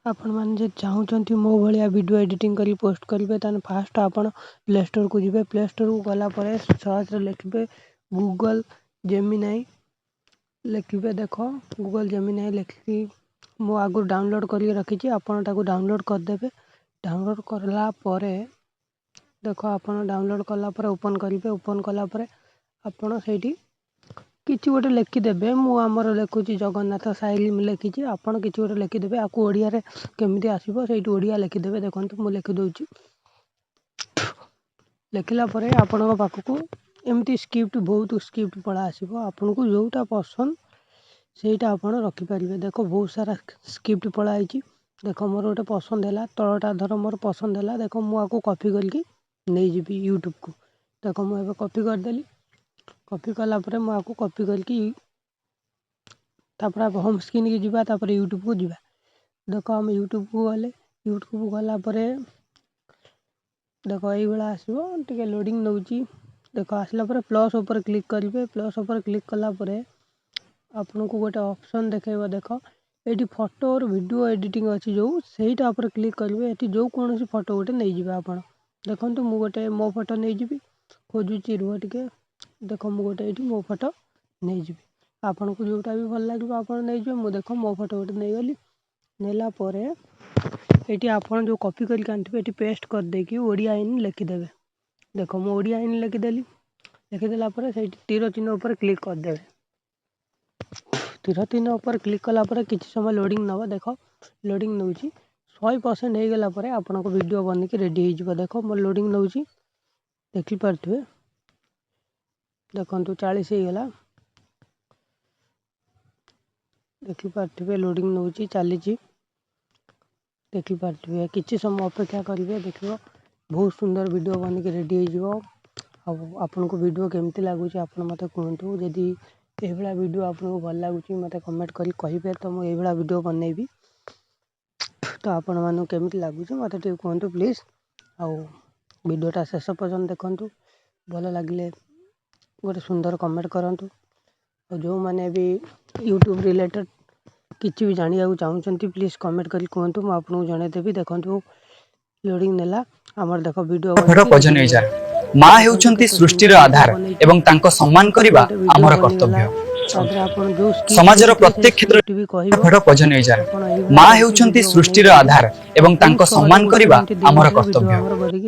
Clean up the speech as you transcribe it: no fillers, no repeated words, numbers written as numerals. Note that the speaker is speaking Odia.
ଆପଣମାନେ ଯଦି ଚାହୁଁଛନ୍ତି ମୋ ଭଳିଆ ଭିଡ଼ିଓ ଏଡ଼ିଟିଂ କରି ପୋଷ୍ଟ କରିବେ, ତାହେଲେ ଫାଷ୍ଟ ଆପଣ ପ୍ଲେ ଷ୍ଟୋରକୁ ଯିବେ। ପ୍ଲେ ଷ୍ଟୋରକୁ ଗଲା ପରେ ସର୍ଚ୍ଚରେ ଲେଖିବେ ଗୁଗଲ୍ ଜେମିନାଇ ଲେଖିବେ। ଦେଖ, ଗୁଗଲ୍ ଜେମିନାଇ ଲେଖିକି ମୁଁ ଆଗରୁ ଡାଉନଲୋଡ଼୍ କରିକି ରଖିଛି, ଆପଣ ତାକୁ ଡାଉନଲୋଡ଼୍ କରିଦେବେ। ଡାଉନଲୋଡ଼୍ କଲା ପରେ ଦେଖ, ଆପଣ ଡାଉନଲୋଡ଼୍ କଲା ପରେ ଓପନ୍ କରିବେ। ଓପନ୍ କଲା ପରେ ଆପଣ ସେଇଠି କିଛି ଗୋଟେ ଲେଖିଦେବେ। ମୁଁ ଆମର ଲେଖୁଛି ଜଗନ୍ନାଥ ସାଇଲି ଲେଖିଛି, ଆପଣ କିଛି ଗୋଟେ ଲେଖିଦେବେ। ଆକୁ ଓଡ଼ିଆରେ କେମିତି ଆସିବ, ସେଇଠି ଓଡ଼ିଆ ଲେଖିଦେବେ। ଦେଖନ୍ତୁ, ମୁଁ ଲେଖିଦେଉଛି। ଲେଖିଲା ପରେ ଆପଣଙ୍କ ପାଖକୁ ଏମିତି ସ୍କ୍ରିପ୍ଟ, ବହୁତ ସ୍କ୍ରିପ୍ଟ ପଳା ଆସିବ। ଆପଣଙ୍କୁ ଯେଉଁଟା ପସନ୍ଦ ସେଇଟା ଆପଣ ରଖିପାରିବେ। ଦେଖ, ବହୁତ ସାରା ସ୍କ୍ରିପ୍ଟ ପଳା ହେଇଛି। ଦେଖ, ମୋର ଗୋଟେ ପସନ୍ଦ ହେଲା, ତଳଟା ଧର ମୋର ପସନ୍ଦ ହେଲା। ଦେଖ, ମୁଁ ଆକୁ କପି କରିକି ନେଇଯିବି ୟୁଟ୍ୟୁବକୁ। ଦେଖ, ମୁଁ ଏବେ କପି କରିଦେଲି। କପି କଲା ପରେ ମୁଁ ଆକୁ କପି କରିକି ତାପରେ ହୋମ୍ ସ୍କ୍ରିନ୍କି ଯିବା, ତାପରେ ୟୁଟ୍ୟୁବକୁ ଯିବା। ଦେଖ, ଆମେ ୟୁଟ୍ୟୁବକୁ ଗଲେ, ୟୁଟ୍ୟୁବକୁ ଗଲା ପରେ ଦେଖ, ଏଇଭଳିଆ ଆସିବ। ଟିକେ ଲୋଡ଼ିଂ ନେଉଛି। ଦେଖ, ଆସିଲା ପରେ ପ୍ଲସ୍ ଉପରେ କ୍ଲିକ୍ କରିବେ। ପ୍ଲସ୍ ଉପରେ କ୍ଲିକ୍ କଲା ପରେ ଆପଣଙ୍କୁ ଗୋଟେ ଅପସନ୍ ଦେଖେଇବ। ଦେଖ, ଏଇଠି ଫଟୋ ଭିଡ଼ିଓ ଏଡ଼ିଟିଂ ଅଛି ଯେଉଁ, ସେଇଟା ଉପରେ କ୍ଲିକ୍ କରିବେ। ଏଠି ଯେଉଁ କୌଣସି ଫଟୋ ଗୋଟେ ନେଇଯିବେ ଆପଣ। ଦେଖନ୍ତୁ, ମୁଁ ଗୋଟେ ମୋ ଫଟୋ ନେଇଯିବି। ଖୋଜୁଛି, ରୁହ ଟିକେ। ଦେଖ, ମୁଁ ଗୋଟେ ଏଇଠି ମୋ ଫଟୋ ନେଇଯିବି। ଆପଣଙ୍କୁ ଯେଉଁଟା ବି ଭଲ ଲାଗିବ ଆପଣ ନେଇଯିବେ। ମୁଁ ଦେଖ, ମୋ ଫଟୋ ଗୋଟେ ନେଇଗଲି। ନେଲା ପରେ ଏଇଠି ଆପଣ ଯେଉଁ କପି କରିକି ଆଣିଥିବେ, ଏଠି ପେଷ୍ଟ କରିଦେଇକି ଓଡ଼ିଆ ଇନ୍ ଲେଖିଦେବେ। ଦେଖ, ମୁଁ ଓଡ଼ିଆ ଇନ୍ ଲେଖିଦେଲି। ଲେଖିଦେଲା ପରେ ସେଇଠି ତୀର ଚିହ୍ନ ଉପରେ କ୍ଲିକ୍ କରିଦେବେ। ତୀର ଚିହ୍ନ ଉପରେ କ୍ଲିକ୍ କଲା ପରେ କିଛି ସମୟ ଲୋଡ଼ିଂ ନେବ। ଦେଖ, ଲୋଡ଼ିଂ ନେଉଛି। 100% ହେଇଗଲା ପରେ ଆପଣଙ୍କ ଭିଡ଼ିଓ ବନିକି ରେଡ଼ି ହେଇଯିବ। ଦେଖ, ମୋ ଲୋଡ଼ିଂ ନେଉଛି, ଦେଖିପାରୁଥିବେ। ଦେଖନ୍ତୁ, 40 ହେଇଗଲା, ଦେଖିପାରୁଥିବେ। ଲୋଡ଼ିଂ ନେଉଛି, ଚାଲିଛି, ଦେଖିପାରୁଥିବେ। କିଛି ସମୟ ଅପେକ୍ଷା କରିବେ, ଦେଖିବ ବହୁତ ସୁନ୍ଦର ଭିଡ଼ିଓ ବନିକି ରେଡ଼ି ହେଇଯିବ। ଆଉ ଆପଣଙ୍କୁ ଭିଡ଼ିଓ କେମିତି ଲାଗୁଛି ଆପଣ ମୋତେ କୁହନ୍ତୁ। ଯଦି ଏଇଭଳିଆ ଭିଡ଼ିଓ ଆପଣଙ୍କୁ ଭଲ ଲାଗୁଛି, ମୋତେ କମେଣ୍ଟ କରି କହିବେ, ତ ମୁଁ ଏଇଭଳିଆ ଭିଡ଼ିଓ ବନେଇବି। ତ ଆପଣମାନଙ୍କୁ କେମିତି ଲାଗୁଛି ମୋତେ ଟିକେ କୁହନ୍ତୁ ପ୍ଲିଜ୍। ଆଉ ଭିଡ଼ିଓଟା ଶେଷ ପର୍ଯ୍ୟନ୍ତ ଦେଖନ୍ତୁ। ଭଲ ଲାଗିଲେ ଗୋଟେ ସୁନ୍ଦର କମେଣ୍ଟ କରନ୍ତୁ। ଆଉ ଯେଉଁମାନେ ବି ୟୁଟ୍ୟୁବ୍ ରିଲେଟେଡ଼୍ କିଛି ବି ଜାଣିବାକୁ ଚାହୁଁଛନ୍ତି, ପ୍ଲିଜ୍ କମେଣ୍ଟ କରି କୁହନ୍ତୁ, ମୁଁ ଆପଣଙ୍କୁ ଜଣାଇଦେବି। ଦେଖନ୍ତୁ, ଲୋଡ଼ିଂ ନେଲା ଆମର। ଦେଖ, ଭିଡ଼ିଓ ଫଟ ବନିକି ପଜ ରେଡ଼ି ନେଇଯାଏ। ହେଇଗଲା। ମା ଦେଖନ୍ତୁ ହେଉଛନ୍ତି କେତେ ସୃଷ୍ଟିର ସୁନ୍ଦର ଭିଡ଼ିଓ ଆଧାର ବନେଇଛି। ଏବଂ ତାଙ୍କ ସମ୍ମାନ କରିବା ଗୋଟେ ଭିଡ଼ିଓ ଆମର ବନିଗଲା। କର୍ତ୍ତବ୍ୟ। ତା ଦେହରେ ଆପଣ ଯେଉଁ ସ୍କ୍ରିପ୍ଟ ସମାଜର ଦେଇଥିବେ, ସେଇ ପ୍ରତ୍ୟେକ କ୍ଷେତ୍ରରେ ସ୍କ୍ରିପ୍ଟ ବି କହିବ। ଫଟ ପଜ ନେଇଯାଏ। ଆପଣ ଏଇଭଳିଆ ମା କରିକି ହେଉଛନ୍ତି ଭିଡ଼ିଓ ବନେଇ ସୃଷ୍ଟିର ପାରିବେ। ଆଧାର ଏବଂ ବହୁତ ତାଙ୍କ ସହଜ। ସମ୍ମାନ ଗୋଟେ କରିବା ମିନିଟ୍ 2 ଆମର ମିନିଟ୍ରେ ଭିଡ଼ିଓ କର୍ତ୍ତବ୍ୟ। ଆମର ବନିକି